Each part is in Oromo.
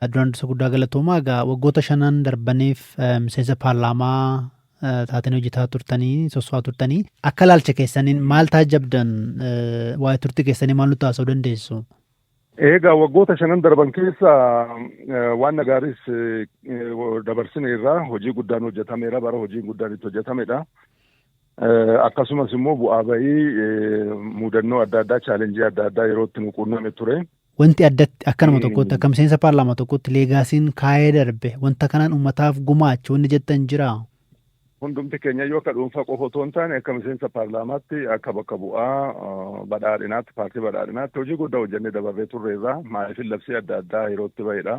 Duraan dursa guddaa galatoomaa. Egaa waggoota shanan darbaniif miseensa paarlaamaa taatanii hojjetaa turtanii, sosso'aa turtanii, akka ilaalcha keessaniin maal taajjabdan? Waa'ee turtii keessanii maal nutti haasa'uu dandeessu? Egaa waggoota shanan darban keessa waan gaariis dabarsine irraa hojii guddaan hojjetameera, bara hojiin guddaan itti hojjetamedha. Akkasumas immoo bu'aa bahii mudannoo adda addaa, challenge adda addaa yeroo itti nu quunname ture. Wanti addatti akka nama tokkotti, akka miseensa paarlaamaa tokkotti legacyn kaayee darbe, wanta kanaan uummataaf gumaache wanni jettan jira? Hundumti keenya yoo akka dhuunfaa qofa otoo hin taane, akka miseensa paarlaamaatti, akka bakka bu'aa badhaadhinaatti, paartii badhaadhinaatti hojii guddaa hojjennee dabarree turreerra. Maaliif, labsii adda addaa yeroo itti bahedha.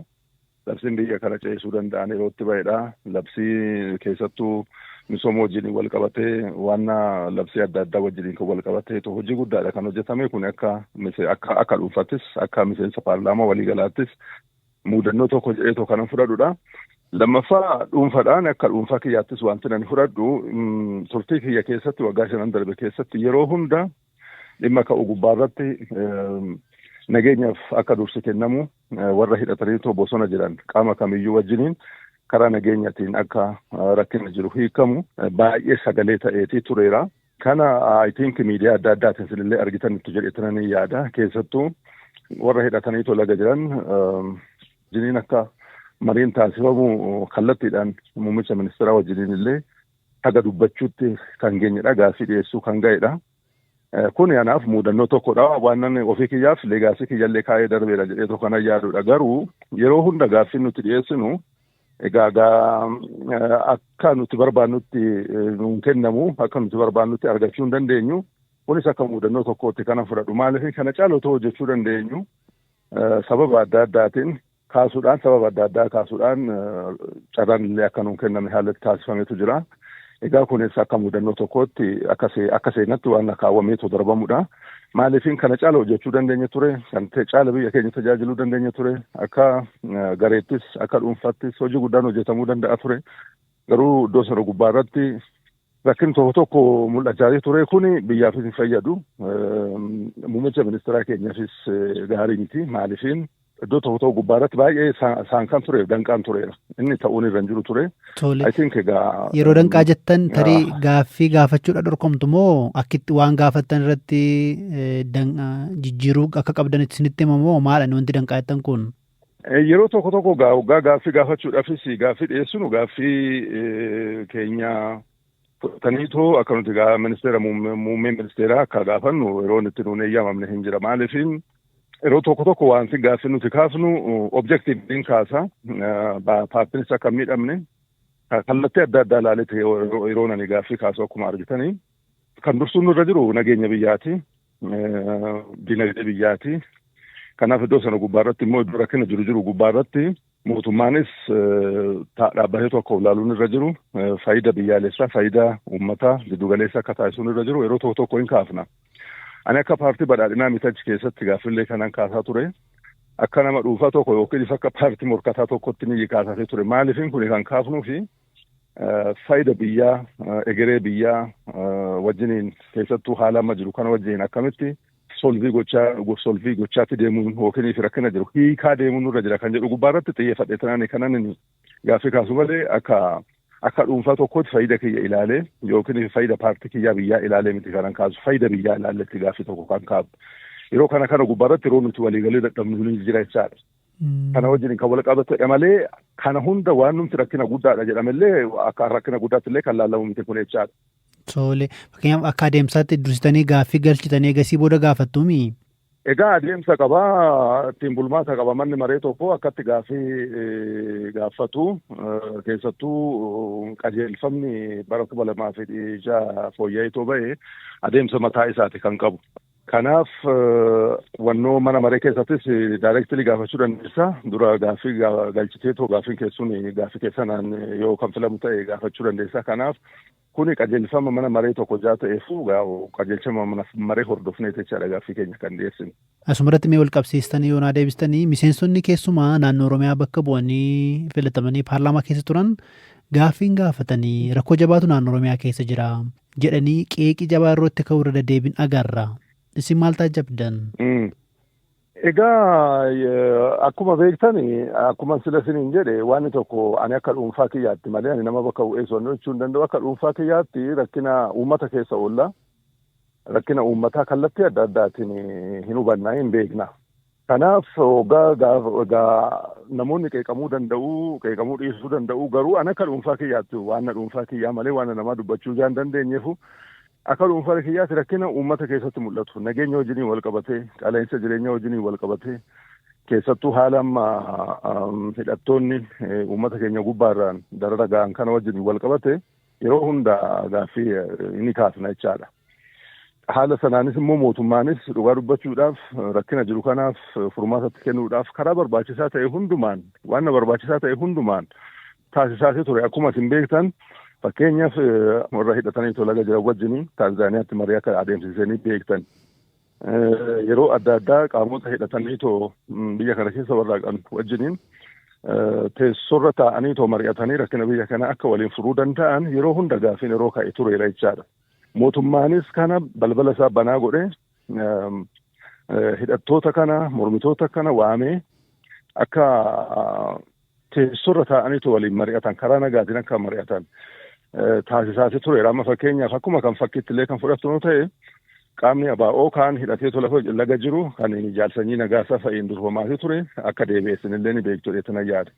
Labsiin biyya kana ceesisuu danda'an yeroo itti bahedha. Labsii keessattuu misooma wajjin wal qabatee, waan labsii adda addaa wajjin kan wal qabatee hojii guddaadha kan hojjetame. Kun akka dhuunfaattis akka miseensa paarlaamaa waliigalaattis mudannoo tokko jedhee kanan fudhadhudha. Lammaffaa, dhuunfaadhaan akka dhuunfaa kiyyaattis wanti nani fudhadhu, turtii kiyya keessatti waggaa 5n darbe keessatti yeroo hunda dhimma ka'u gubbaarratti nageenyaaf akka dursi kennamu, warra hidhatanii bosona jiran qaama kamiyyuu wajjiniin karaa nageenyatiin akka rakkina jiru hiikamu baay'ee sagalee ta'eetii tureera. Kana I think miidiyaa adda addaatiin isinillee argitanitti jedheetanii yaada. Keessattuu warra hidhatanii laga jiran wajjiniin akka mariin taasifamu kallattiidhaan muummicha ministeeraa wajjiniin illee haga dubbachuutti kan geenyedha. Gaaffii dhiyeessuu kan ga'edha. Kun anaaf mudannoo tokkodha. Waan nan ofii kiyyaaf legacy kiyyallee kaa'ee darbeera jedhee tokko kanan yaadudha. Garuu yeroo hunda gaaffiin nuti dhiyeessinu egaa akka nuti barbaannutti nuun kennamu, akka nuti barbaannutti argachuu hin dandeenyu. Kunis akka mudannoo tokkootti kana fudhadhu. Maaliif, kana caalu otoo hojjechuu dandeenyu sababa adda addaatiin kaasuudhaan, sababa adda addaa kaasuudhaan carraan illee akka nuun kenname haalatti taasifametu jira. Egaa kunis akka mudannoo tokkootti akka seenatti waan kaawwameetu darbamudha. Maaliifin, kana caala hojjechuu dandeenya ture, kan caala biyya keenya tajaajiluu dandeenya ture, akka gareettis akka dhuunfaattis hojii guddaan hojjetamuu danda'a ture. Garuu iddoo sana gubbaa irratti rakkin tokko tokko mul'achaa ture. Kuni biyyaafis hin fayyadu. Muummicha ministeeraa keenyaafis gaarii miti. Maaliifin, iddoo tokko tokko gubbaa irratti baay'ee saankan tureef danqaan tureera. Inni ta'uun irra hin jiru ture. Tole. I think egaa. Yeroo danqaa jettan, tarii gaaffii gaafachuudha dhorkamtu moo akkitti waan gaafattan irratti jijjiiruu akka qabdan isinitti himamoo, maadha wanti danqaa jettan kun? Yeroo tokko tokko waggaa gaaffii gaafachuudhaafis, gaaffii dhiyeessinu, gaaffii keenya fudhataniitoo akka nuti ministeera, muummee ministeeraa akka gaafannu yeroo itti nuun eeyyamamne hin jira. Maaliifin, yeroo tokko tokko wanti gaaffii nuti kaafnu objectiveiin kaasa. Paartiinis akka hin miidhamne kallattii adda addaa ilaaleeti yeroo nani gaaffii kaasu akkuma argitanii. Kan dursuun nurra jiru nageenya biyyaati. Dinagdee biyyaati. Kanaaf iddoo sana gubbaa irratti immoo, iddoo rakkina jiru gubbaa irratti mootummaanis dhaabbatee tokko ilaaluun irra jiru, faayidaa biyyaalessaa, faayidaa uummataa giddugaleessa akka taasisuun irra jiru yeroo tokko tokko hin kaafna. Ani akka paartii badhaadhinaa miti achi keessatti gaaffiillee kanan kaasaa ture. Akka nama dhuunfaa tokko yookiin akka paartii morkataa tokkotti ni kaasaa ture. Maaliifin kun kan kaafnuu fi faayida biyyaa, egeree biyyaa wajjiniin, keessattuu haala amma jiru kana wajjiniin akkamitti solve gochaatti deemuun yookiin fi rakkina jiru hiikaa deemuun nurra jira kan jedhu gubbaa irratti xiyyeeffadhee tanaan kanan inni gaaffii kaasu malee, akka dhuunfaa tokkotti faayida kiyya ilaalee yookiin faayida paartii kiyyaa biyyaa ilaalee miti kanan kaasu. Faayida biyyaa ilaalletti gaaffii tokko kan kaasu. Yeroo kana gubbaa irratti yeroo nuti waliigaluu dadhabnu ni jira jechaadha. Kana wajjin kan wal qabatedha malee, kana hunda waan numti rakkina guddaadha jedhamellee akka rakkina guddaatti illee kan laallamu miti kun jechaadha. Tole, fakkeenyaaf akka adeemsaatti dursitanii gaaffii galchitanii egasii booda gaafattumii? Egaa adeemsa qabaa, ittiin bulmaata qaba. Manni maree tokko akkatti gaaffii gaafatu, keessattuu qajeelfamni bara 2006 fooyya'eetoo ba'e adeemsa mataa isaati kan qabu. Kanaaf wannoo mana maree keessattis directly gaafachuu dandeessa. Dura gaaffii galchiteetoo gaaffiin keessuun gaaffii keessanaan yoo kan filamu ta'e gaafachuu dandeessa. Kanaaf kuni qajeelfama mana maree tokko jaa ta'eefu, qajeelfama mana maree hordofnee jechaadha gaaffii keenya kan dhiyeessinu. Asumarratti mee wal qabsiistanii yoo naa deebistanii, miseensonni keessumaa naannoo Oromiyaa bakka bu'anii filatamanii paarlaamaa keessa turan gaaffiin gaafatanii rakkoo jabaatu naannoo Oromiyaa keessa jira jedhanii qeeqii jabaa irratti ka'uu irra deddeebiin agarra. Isin maal taajjabdan? Egaa akkuma beektan, akkuma sila isiniin jedhe, waan tokko ani akka dhuunfaa kiyyaatti malee ani nama bakka bu'ee sonnu jechuu hin danda'u. Akka dhuunfaa kiyyaatti rakkina uummata keessa oolla. Rakkina uummataa kallattii adda addaatiin hin hubannaa, hin beekna. Kanaaf hoggaa namoonni qeeqamuu danda'u, qeeqamuu dhiisuu danda'u, garuu ani akka dhuunfaa kiyyaatti waan na dhuunfaa kiyyaa malee waan namaa dubbachuu hin dandeenyeefu, akka dhuunfaa kiyyaatti rakkina uummata keessatti mul'atu nageenya wajjiniin wal qabatee, qaala'insa jireenya wajjiniin wal qabatee, keessattuu haala amma hidhattoonni uummata keenya gubbaarraan darara ga'an kana wajjiniin wal qabate yeroo hunda gaaffii ni kaasna jechaadha. Haala sanaanis immoo mootummaanis dhugaa dubbachuudhaaf rakkina jiru kanaaf furmaatatti kennuudhaaf karaa barbaachisaa ta'e hundumaan, waan barbaachisaa ta'e hundumaan taasisaasii ture. Akkuma isin beektan, fakkeenyaaf warra hidhatanii laga jiran wajjiniin Taanzaaniyaatti marii akka adeemsisanii beektan. Yeroo adda addaa qaamota hidhatanii too biyya kana keessa warraaqan wajjiniin teessoorra taa'anii too mari'atanii rakkina biyya kana akka waliin furuu danda'an yeroo hunda gaaffiin yeroo ka'e tureera jechaadha. Mootummaanis kana balbala isaa banaa godhee hidhattoota kana, mormitoota kana waamee akka teessoorra taa'anii waliin mari'atan, karaa nagaatiin akka mari'atan taasisaati tureera. Amma fakkeenyaaf akkuma kan fakkiitti illee kan fudhattu ta'e, qaamni ABO kaan hidhatee lafa laga jiru kan Jaalsanyii Nagaasaa fa'iin durfamaati ture akka deebi'eessin illee ni beektu jedhee yaada.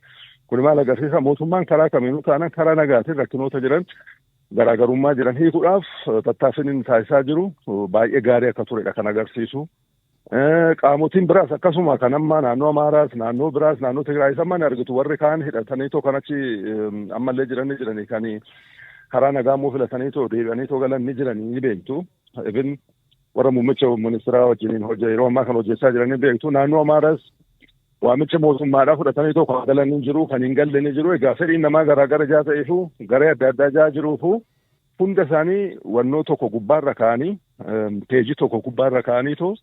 Kun maal agarsiisa? Mootummaan karaa kamiinuu taanaan karaa nagaatiin rakkinoota jiran, garaagarummaa jiran hiikuudhaaf tattaaffiin inni taasisaa jiru baay'ee gaarii akka turedha kan agarsiisu. Qaamotiin biraas akkasuma kan amma naannoo Amaaraas, naannoo biraas, naannoo Tigraayis amma ni argitu, warri kaan hidhatanii too kan achi ammallee jiran ni jiranii, kan karaa nagaa immoo filatanii too deebi'anii too galan ni jiranii, ni beektu. Ibin warra muummicha ministeeraa wajjiniin yeroo ammaa kan hojjechaa jiran ni beektu. Naannoo Amaaraas waamicha mootummaadhaa fudhatanii too kan galan ni jiru, kan hin galle ni jiru. Egaa fedhiin namaa garaagara jaa ta'eefu, garee adda addaa jaa jiruufu, hunda isaanii wannoo tokko gubbaarra kaa'anii, peejii tokko gubbaarra kaa'anii too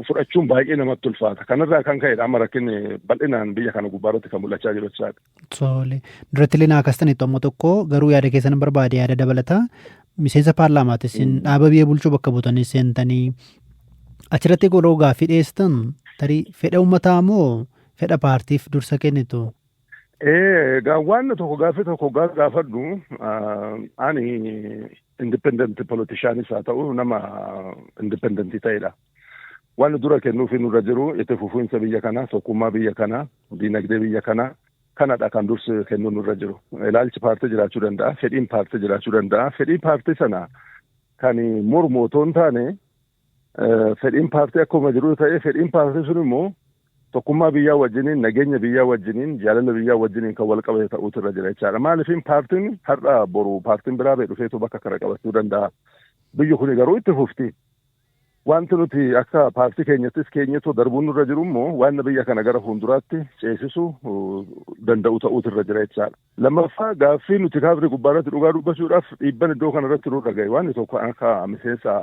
fudhachuun baay'ee namatti ulfaata. Kanarraa kan ka'edha amma rakkinni bal'inaan biyya kana gubbaarratti kan mul'achaa jiru jechaadha. Tole. Duratti illee naa kaastanitti amma tokko garuu yaada keessan barbaade, yaada dabalataa. Miseensa paarlaamaati isin, dhaaba biyya bulchuu bakka buutanii seentanii achirratti yeroo gaaffii dhiyeessitan tarii fedha uummataa moo fedha paartiif dursa kennitu? Egaa waan tokko, gaaffii tokko gaafadhu, ani independent politicianis haa ta'u nama independentii ta'edha. Waan dura kennuufi nurra jiru itti fufiinsa biyya kanaa, tokkummaa biyya kanaa, diinagdee biyya kanaa kanadha kan dursi kennuu nurra jiru. Ilaalchi paartii jiraachuu danda'a, fedhiin paartii jiraachuu danda'a. Fedhii paartii sana kan mormu otoo hin taane, fedhiin paartii akkuma jiru ta'e, fedhiin paartii sun immoo tokkummaa biyyaa wajjiniin, nageenya biyyaa wajjiniin, jaalala biyyaa wajjiniin kan wal qabate ta'uutu irra jira jechaadha. Maaliifin paartiin har'a boru paartiin biraa ba'e dhufeetu bakka kana qabachuu danda'a. Biyyi kun garuu itti fufti. Wanti nuti akka paartii keenyattis keenyatoo darbuun nurra jiru immoo waan biyya kana gara fuulduraatti ceesisuu danda'u ta'uutu irra jira jechaadha. Lammaffaa, gaaffii nuti kaafne gubbaarratti dhugaa dubbachuudhaaf dhiibban iddoo kanarratti nurra ga'e waan tokko, akka miseensa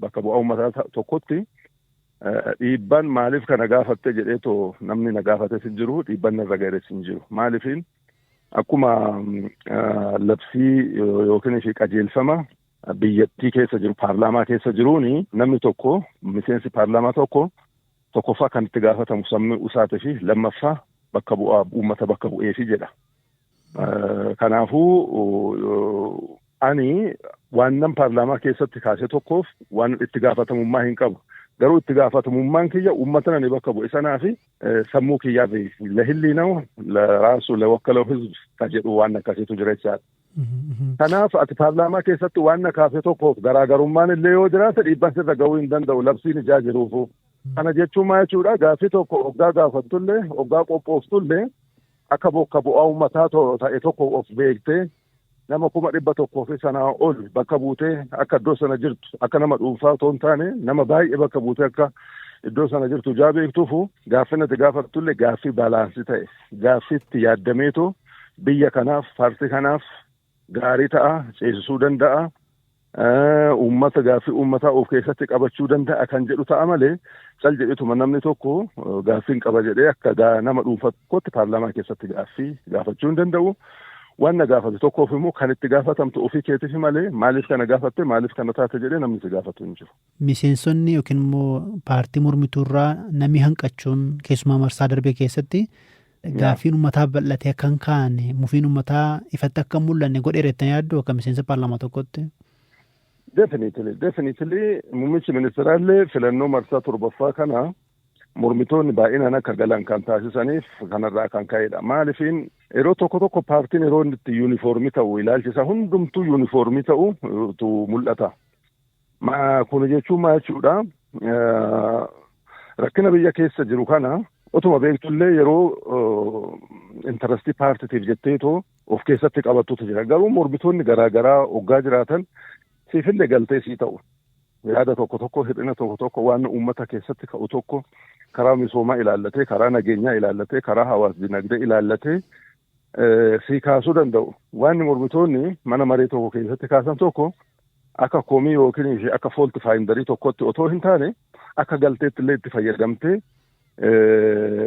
bakka bu'aa uummataa tokkotti dhiibban maaliif kana gaafatte jedheetoo namni na gaafates hin jiru, dhiibban narra ga'es hin jiru. Maaliifin akkuma labsii yookiin fi qajeelfama biyyattii keessa jiru, paarlaamaa keessa jiruuni, namni tokko, miseensi paarlaamaa tokko, tokkoffaa kan itti gaafatamu sammuu isaatii fi lammaffaa bakka bu'aa uummata bakka bu'eefi jedha. Kanaafuu ani waan nan paarlaamaa keessatti kaase tokkoof waan itti gaafatamummaa hin qabu. Garuu itti gaafatamummaan kiyya uummata nani bakka bu'e sanaa fi sammuu kiyyaaf ለህሊናው ለራሱ ለወከለው ህዝብ ka jedhu waan akkasiitu jira jechaadha. Kanaaf ati paarlaamaa keessatti waan na kaase tokkoof garaagarummaan illee yoo jiraate dhiibbaan sirra ga'uu hin danda'u labsiin ijaa jiruufu. Kana jechuun maal jechuudha? Gaaffii tokko hoggaa gaafattullee, hoggaa qophooftullee, akka bakka bu'aa uummataa ta'e tokko of beektee, nama 100,000 fi sanaa ol bakka buutee akka iddoo sana jirtu, akka nama dhuunfaa otoo hin taane nama baay'ee bakka buutee akka iddoo sana jirtu ijaa beektuufu, gaaffii ati gaafattullee gaaffii balance ta'e, gaaffiitti yaaddameetu biyya kanaaf, paartii kanaaf gaarii ta'a, ceesisuu danda'a, uummata, gaaffii uummataa of keessatti qabachuu danda'a kan jedhu ta'a malee, cal jedhetuma namni tokko gaaffiin qaba jedhee akka nama dhuunfaa tokkotti paarlaamaa keessatti gaaffii gaafachuu hin danda'u. Waan na gaafate tokkoof immoo kan itti gaafatamtu ofii keetiif malee, maaliif kana gaafatte, maaliif kana taate jedhee namni si gaafatu hin jiru. Miseensonni yookiin immoo paartii mormituurraa namni hanqachuun, keessumaa marsaa darbe keessatti, gaaffiin uummataa bal'atee akka hin kaane, mufiin uummataa ifatti akka hin mul'anne godheera jettanii yaaddu akka miseensa paarlaamaa tokkotti? Definitely, muummichi ministeeraallee filannoo marsaa torbaffaa kana mormitoonni baay'inaan akka galan kan taasisaniif kanarraa kan ka'edha. Maalifiin yeroo tokko tokko paartiin yeroo inni itti uniform ta'u, ilaalchi isaa hundumtuu uniform ta'u tu mul'ata. Kun jechuun maal jechuudha? Rakkina biyya keessa jiru kana otuma beektullee yeroo interest paartiitiif jetteetoo of keessatti qabattutu jira. Garuu mormitoonni garaagaraa hoggaa jiraatan siifillee galtee sii ta'u. Yaada tokko tokko, hir'ina tokko tokko, waan uummata keessatti ka'u tokko karaa misoomaa ilaallatee, karaa nageenyaa ilaallatee, karaa hawaas dinagdee ilaallatee sii kaasuu danda'u. Waan mormitoonni mana maree tokko keessatti kaasan tokko akka komii yookiin akka fault finder tokkotti otoo hin taane, akka galteetti illee itti fayyadamtee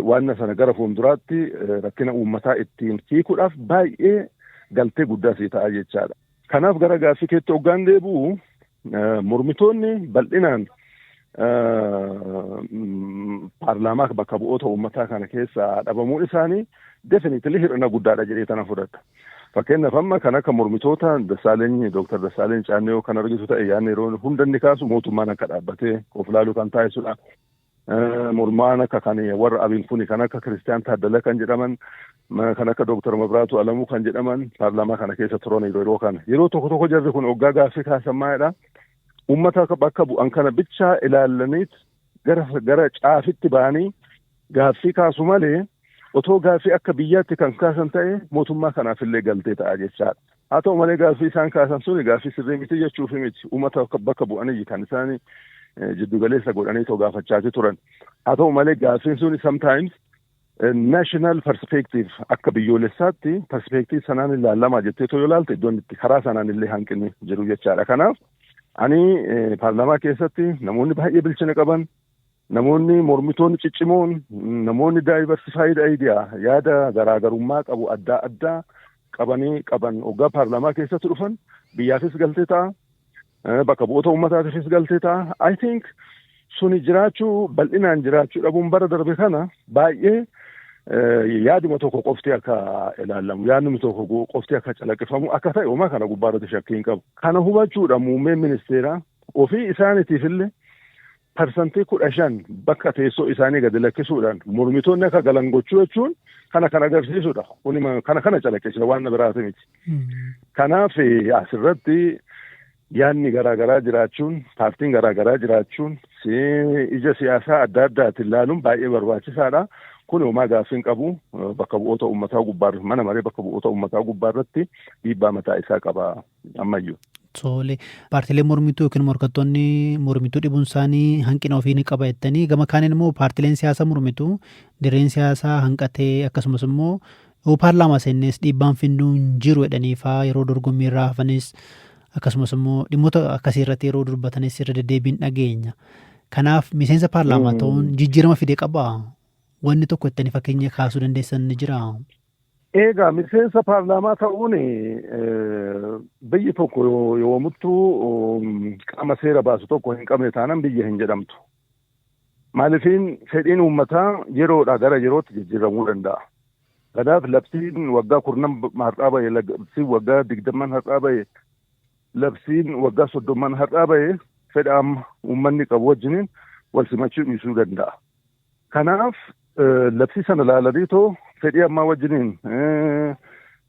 waan sana gara fuulduraatti rakkina uummataa ittiin hiikuudhaaf baay'ee galtee guddaa sii ta'a jechaadha. Kanaaf gara gaaffii keetti hoggaan deebi'u, mormitoonni bal'inaan paarlaamaa bakka bu'oota uummataa kana keessaa dhabamuun isaanii definitely hir'ina guddaadha jedhee tana fudhadha. Fakkeenyaaf, amma kan akka mormitoota Dassaaleny, Dooktar Dassaaleny Caannee kan argitu ta'e, yaadni yeroo hunda inni kaasu mootummaan akka dhaabbatee of ilaaluu kan taasisudha. Mormaan akka kan warra Abiin kuni, kan akka Kiristiyaan Taaddala kan jedhaman, kan akka Dooktar Mabraatu Alamuu kan jedhaman paarlaamaa kana keessa turan yeroo kana. Yeroo tokko tokko jarri kun hoggaa gaaffii kaasan maalidha? Uummata bakka bu'an kana bichaa ilaallaniit gara caafitti ba'anii gaaffii kaasu malee, otoo gaaffii akka biyyaatti kan kaasan ta'e mootummaa kanaaf illee galtee ta'a jechaadha. Haa ta'u malee, gaaffii isaan kaasan suni gaaffii sirrii miti jechuufi miti. Uummata bakka bu'anii kan isaan jiddugaleessa godhanii too gaafachaati turan. Haa ta'u malee, gaaffiin suni sometimes national perspective, akka biyyoolessaatti perspective sanaan ilaalamaa jettee too yoo ilaalte, iddoon itti karaa sanaan illee hanqinni jiru jechaadha. Kanaaf ani paarlaamaa keessatti namoonni baay'ee bilchina qaban, namoonni mormitoonni ciccimoon, namoonni diversified idea, yaada garaagarummaa qabu adda addaa qabanii qaban hoggaa paarlaamaa keessatti dhufan biyyaafis galtee ta'a. Bakka bu'oota uummataatiifis galtee ta'a. I think suni jiraachuu, bal'inaan jiraachuu dhabuun bara darbe kana baay'ee yaaduma tokko qofti akka ilaalamu, yaadnumi tokko qofti akka calaqqifamu akka ta'e homaa kana gubbaarratti shakkii hin qabu. Kana hubachuudha muummeen ministeeraa ofii isaaniitiif illee 15% bakka teessoo isaanii gadi lakkisuudhaan mormitoonni akka galan gochuu jechuun kana kan agarsiisudha. Kuni kana calaqqisiisa, waan biraati miti. Kanaaf asirratti yaadni garaagaraa jiraachuun, paartiin garaagaraa jiraachuun, ija siyaasaa adda addaatiin ilaaluun baay'ee barbaachisaadha. Kun homaa gaaffii hin qabu, bakka bu'oota uummataa gubbaa, mana maree bakka bu'oota uummataa gubbaa irratti dhiibbaa mataa isaa qaba ammayyuu. Tole, paartiileen mormituu yookiin morkattoonni mormituu dhibuun isaanii hanqina ofii ni qaba jettanii, gama kaaniin immoo paartiileen siyaasaa mormituu dirreen siyaasaa hanqatee, akkasumas immoo yoo paarlaamaa seennees dhiibbaan finduu hin jiru jedhanii faa yeroo dorgommii irraa hafanis, akkasumas immoo dhimmoota akkasii irratti yeroo dubbatanis irra deddeebiin dhageenya. Kanaaf miseensa paarlaamaa ta'uun jijjiirama fide qabaa? Wanni tokko jettanii fakkeenya kaasuu dandeessan ni jiraa? Egaa miseensa paarlaamaa ta'uun, biyyi tokko yoomuttuu qaama seera baasu tokko hin qabne taanaan biyya hin jedhamtu. Maalifiin fedhiin uummataa yeroodhaa gara yerootti jijjiiramuu danda'a. Kanaaf labsiin waggaa 10 har'aa bahe, labsiin waggaa 20 har'aa bahe, labsiin waggaa 30 har'aa bahe fedha amma uummanni qabu wajjiniin wal simachuu dhiisuu danda'a. Kanaaf labsii sana ilaalanii too fedhii ammaa wajjiniin,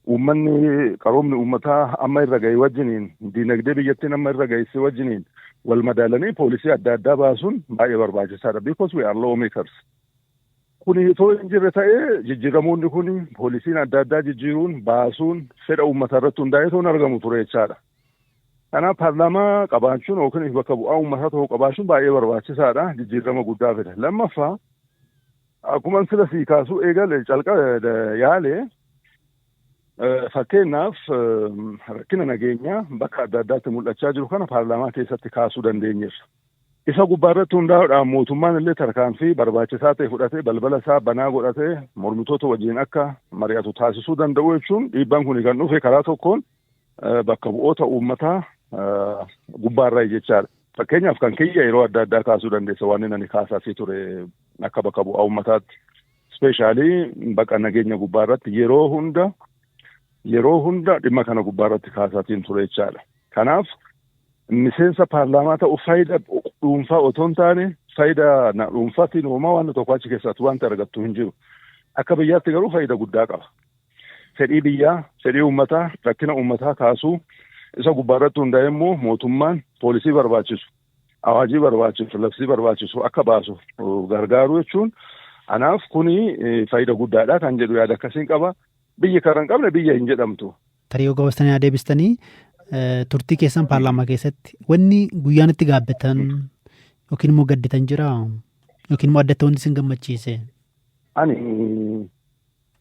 uummanni qaroomni uummataa amma irra gahe wajjiniin, diinagdee biyyattiin amma irra gahesse wajjiniin wal madaalanii policy adda addaa baasuun baay'ee barbaachisaadha. Because we are lawmakers. Kuni otoo hin jirre ta'ee, jijjiiramoonni kun, policyn adda addaa jijjiiruun baasuun fedha uummataa irratti hundaa'ee toon argamu ture jechaadha. Kanaaf paarlaamaa qabaachuun yookiin bakka bu'aa uummataa tokko qabaachuun baay'ee barbaachisaadha. Jijjiirama guddaa fida. Lammaffaa, akkuma sila sii kaasuu eegale calqa yaale, fakkeenyaaf rakkina nageenyaa bakka adda addaatti mul'achaa jiru kana paarlaamaa keessatti kaasuu dandeenyeerra. Isa gubbaa irratti hundaa'uudhaan mootummaan illee tarkaanfii barbaachisaa ta'e fudhatee, balbala isaa banaa godhatee, mormitoota wajjin akka mari'atu taasisuu danda'u jechuun, dhiibbaan kun kan dhufe karaa tokkoon bakka bu'oota uummataa gubbaarraa jechaadha. Fakkeenyaaf, kan kiyya yeroo adda addaa kaasuu dandeessa, waan inni ani kaasaasii ture akka bakka bu'aa uummataatti. Especially bakka nageenya gubbaa irratti yeroo hunda, yeroo hunda dhimma kana gubbaa irratti kaasaatiin ture jechaadha. Kanaaf miseensa paarlaamaa ta'u faayidaa dhuunfaa otoo hin taane, faayidaa dhuunfaatiin uumaa waan tokko achi keessatti wanta argattu hin jiru. Akka biyyaatti garuu faayidaa guddaa qaba. Fedhii biyyaa, fedhii uummataa, rakkina uummataa kaasuu, isa gubbaa irratti hundaa'e immoo mootummaan poolisii barbaachisu, awaajii barbaachisu, labsii barbaachisu akka baasu gargaaru jechuun anaaf kuni faayidaa guddaadha kan jedhu yaada akkasiin qaba. Biyyi karaa hin qabne biyya hin jedhamtu. Tarii yoo gabaabsitanii adeebistanii, turtii keessan paarlaamaa keessatti wanni guyyaan itti gaabbitan yookiin immoo gadditan jira, yookiin immoo addatti wanti isin gammachiise? Ani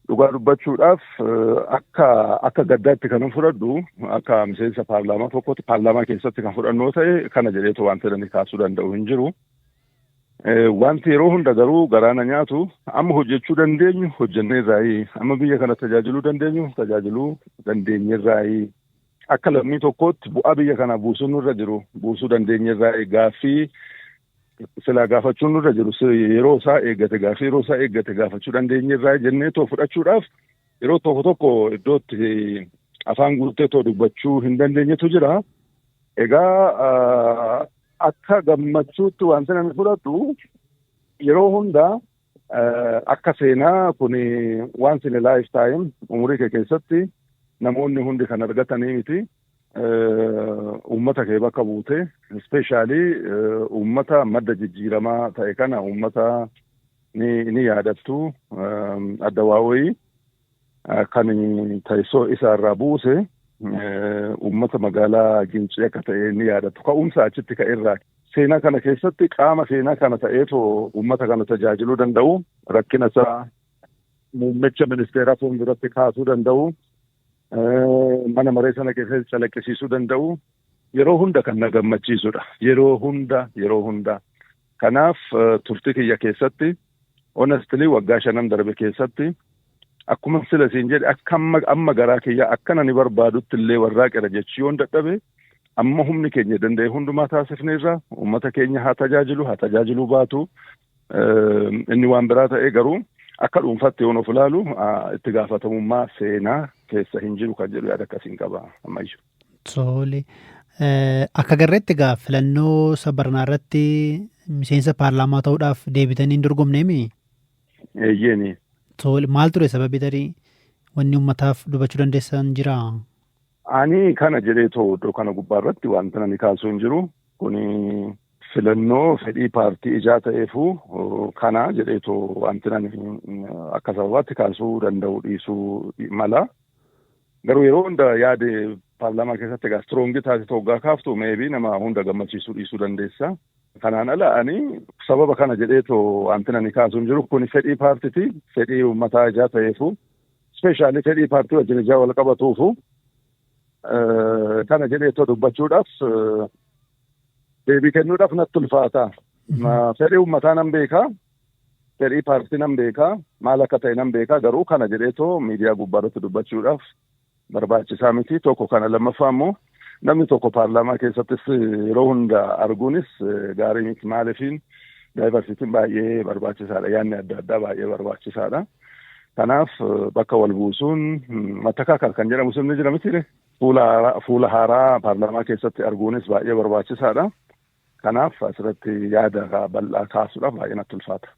dhugaa dubbachuudhaaf akka gaddaatti kan fudhadhu, akka miseensa paarlaamaa tokkotti paarlaamaa keessatti kan fudhannoo ta'e, kana jedheetu wanti inni kaasuu danda'u hin jiru. Wanti yeroo hunda garuu garaana nyaatu, amma hojjechuu dandeenyu hojjenneerraayii, amma biyya kana tajaajiluu dandeenyu tajaajiluu dandeenyerraayii, akka lammii tokkootti bu'aa biyya kana buusuu nurra jiru buusuu dandeenyerraayii, gaaffii silaa gaafachuun nurra jiru yeroo isaa eeggate, gaaffii yeroo isaa eeggate gaafachuu dandeenyerraayii jennee too fudhachuudhaaf yeroo tokko tokko iddootti afaan guuttee too dubbachuu hin dandeenyetu jira. Egaa akka gammachuutti wanti namni fudhatu yeroo hunda akka seenaa kun once in a lifetime, umurii kee keessatti namoonni hundi kan argatanii miti. Uummata kee bakka buute, especially uummata madda jijjiiramaa ta'e kana, uummata ni yaadattu, addawaawayii kan teessoo isaa irraa buuse uummata magaalaa Gincii akka ta'e ni yaadattu. Ka'umsa achitti ka'e. Seenaa kana keessatti qaama seenaa kana ta'eetoo uummata kana tajaajiluu danda'u, rakkina isaa muummicha ministeeraa fuulduratti kaasuu danda'u, mana maree sana keessatti calaqqisiisuu danda'u, yeroo hunda kan na gammachiisudha. Yeroo hunda, yeroo hunda. Kanaaf turtii kiyya keessatti, honestly, waggaa 5n darbe keessatti, akkuma sila siin jedhe, akka amma garaa kiyya akka nani barbaadutti illee warraaqera jechuu yoon dadhabe, amma humni keenya danda'e hundumaa taasifneerra. Uummata keenya haa tajaajilu, haa tajaajiluu baatu, inni waan biraa ta'e, garuu akka dhuunfaatti yoon of ilaalu itti gaafatamummaa seenaa keessa hin jiru kan jedhu yaada akkasiin qaba ammayyuu. Tole. Akka garreetti egaa filannoo sabarnaa irratti miseensa paarlaamaa ta'uudhaaf deebitanii hin dorgomneemi? Eeyyeeni. Tole, maal ture sababii? Tarii wanni uummataaf dubbachuu dandeessan jira? Ani kana jedhee too iddoo kana gubbaa irratti wanta nani kaasuu hin jiru. Kuni filannoo fedhii paartii ijaa ta'eefu kana jedhee too wanti nani akka sababaatti kaasuu danda'u dhiisuu mala. Garuu yeroo hunda yaade paarlaamaa keessatti egaa strong taasisa hoggaa kaaftu, maybe nama hunda gammachiisuu dhiisuu dandeessa. Kanaan ala ani sababa kana jedhee too wanti nani kaasuu hin jiru. Kuni fedhii paartiiti, fedhii uummataa ijaa ta'eefu, especially fedhii paartii wajjin ijaa wal qabatuufu, kana jedhee too dubbachuudhaaf, deebii kennuudhaaf natti ulfaata. Fedhii uummataa nan beekaa, fedhii paartii nan beekaa, maal akka ta'e nan beekaa, garuu kana jedhee too miidiyaa gubbaarratti dubbachuudhaaf barbaachisaa miti. Tokko kana, lammaffaa immoo namni tokko paarlaamaa keessattis yeroo hunda arguunis gaarii miti. Maaliifiin diversityn baay'ee barbaachisaadha, yaadni adda addaa baay'ee barbaachisaadha. Kanaaf bakka wal buusuun mattakaakal kan jedhamu sun ni jira miti, fuula haaraa paarlaamaa keessatti arguunis baay'ee barbaachisaadha. Kanaaf asirratti yaada bal'aa kaasuudhaaf baay'ee natti ulfaata.